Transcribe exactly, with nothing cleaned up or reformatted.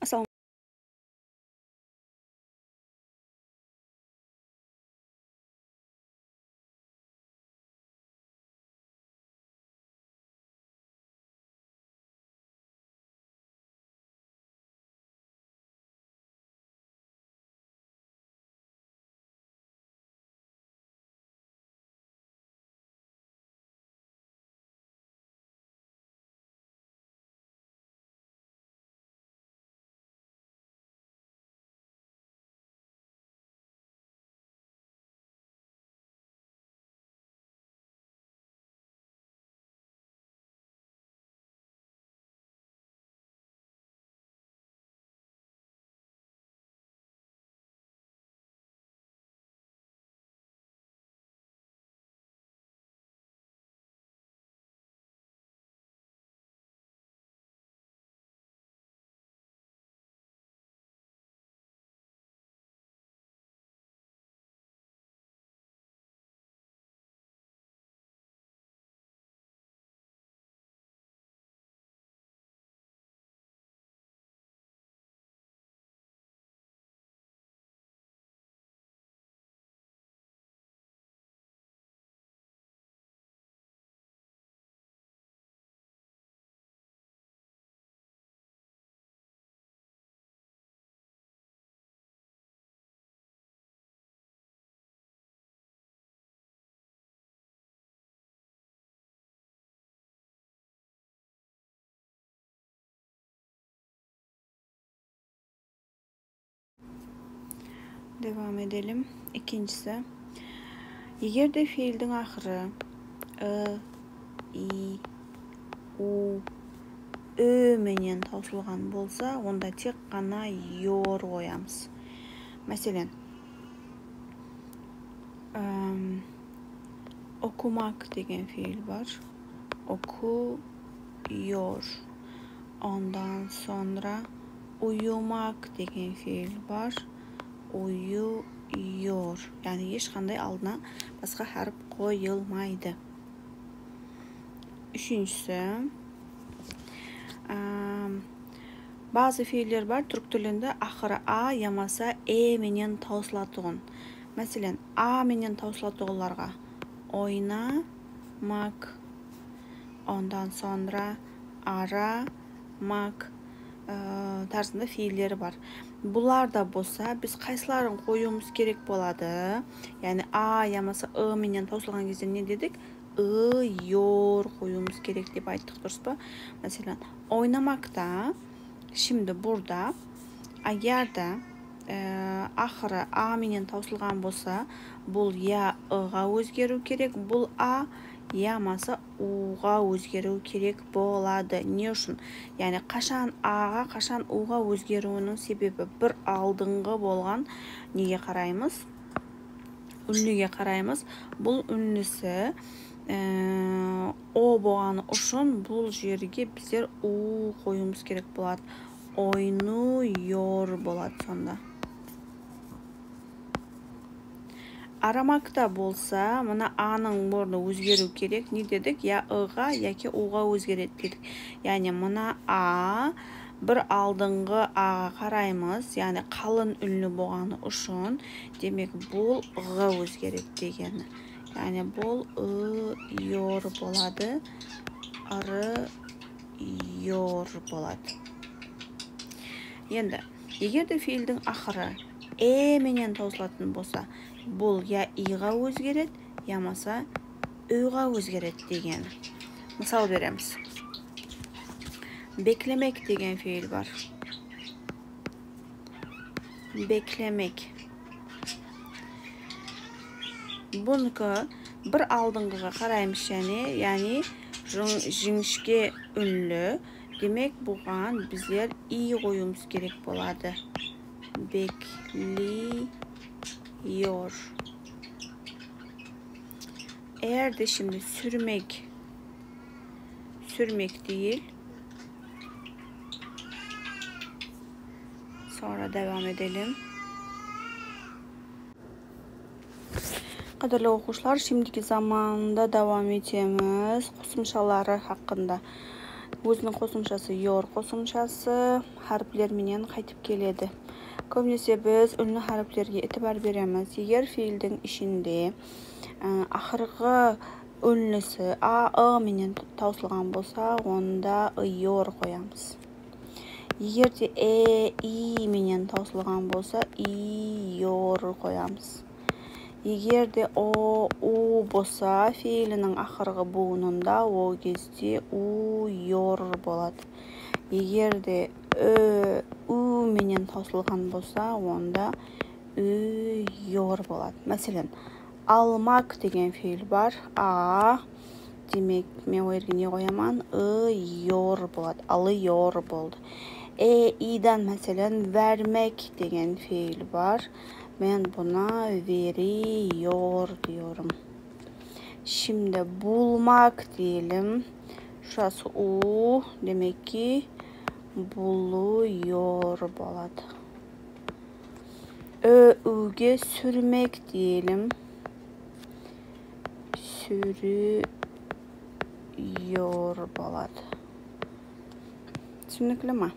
Assalawma Devam edelim. Ekinshisi. Eger de feildiń aqırı ı, i, u, ü menen tawsılǵan bolsa, onda tek ǵana yor qoyamız. Máselen, ım, okumak degen feil bar. Okuyor. Ondan sońra uyumak degen feil bar. Uyuyor. Yaǵnıy hesh qanday aldına basqa hárip qoyılmaydı. Úshinshisi, am, bazı feiller bar, túrk tilinde aqırı a yamasa e menen tawsılatuǵın. Máselen, a menen tawsılatuǵınlarǵa oynamak, ondan sońra aramak, ı, tarzında feilleri bar. Bular da bolsa biz qaysıların qoyıwımız kerek boladı? Yaǵnıy a yamasa ı menen tawsılǵan gezde ne dedik? I, yor qoyıwımız kerek dep ayttıq, durıs pa? Máselen, oynamakta, şimdi burada, eger de, e, aqırı a menen tawsılǵan bolsa, bul ya ıǵa ózgeriw kerek, bul a yamasa uǵa ózgeriw kerek boladı. Ne ushın? Yaǵnıy qashan aǵa, qashan uǵa ózgeriwiniń sebebi bir aldınǵı bolǵan nege qaraymız? Únlige qaraymız. Bul únlisi, e, o bolǵanı ushın bul jerge bizler u qoyıwımız kerek boladı. Oynuyor boladı sonda. Aramakta bolsa, mına anıń ornı ózgeriw kerek. Ne dedik? Ya ıǵa, yaki uǵa ózgeredi dedik. Yaǵnıy mına a bir aldınǵı aǵa qaraymız, yaǵnıy qalın únli bolǵanı ushın, demek, bul ǵa ózgeredi degeni. Yaǵnıy bul ı yor boladı, ırı yor boladı. Endi, eger de feildiń aqırı e menen tawsılatın bolsa, bul ya iǵa ózgeredi, yamasa uyǵa ózgeredi degeni. Mısal beremiz. Beklemek degen feil bar. Beklemek. Buniki bir aldınǵıǵa qaraymız jáne, yaǵnıy jıń-, jińishke únli. Demek, buǵan bizler i qoyıwımız kerek boladı. Bekliyor. Eger de şimdi sürmek, sürmek deyil. Sonra devam edelim. Qádirli oqıwshılar, shimdiki zamanda dawam etemiz. Qosımshaları haqqında. Óziniń qosımshası, your qosımshası háripler menen qaytıp keledi. Kóbinese biz únli háriplerge itibar beremiz. Eger feyildiń ishinde, ı, aqırǵı únlisi a, ı menen tawsılǵan bolsa, onda ıyor qoyamız. Eger de e, i menen tawsılǵan bolsa, iyor qoyamız. Eger de o, u bolsa, feyiliniń aqırǵı buwınında, o gezde uyor boladı. Eger de ö, u menen tawsılǵan bolsa, onda úyor boladı. Máselen, almaq degen feyil bar. A, demek, men o jerge ne qoyaman? I, yor boladı. Alıyor boldı. E, i-dan, máselen, vermek degen feyil bar. Men buna veriyor diyorum. Şimdi bulmak deyelim. Şurası u, demek ki, buluyor boladı. Ö, u-ge sürmek deyelim. Sürüyor boladı. Túsinikli ma?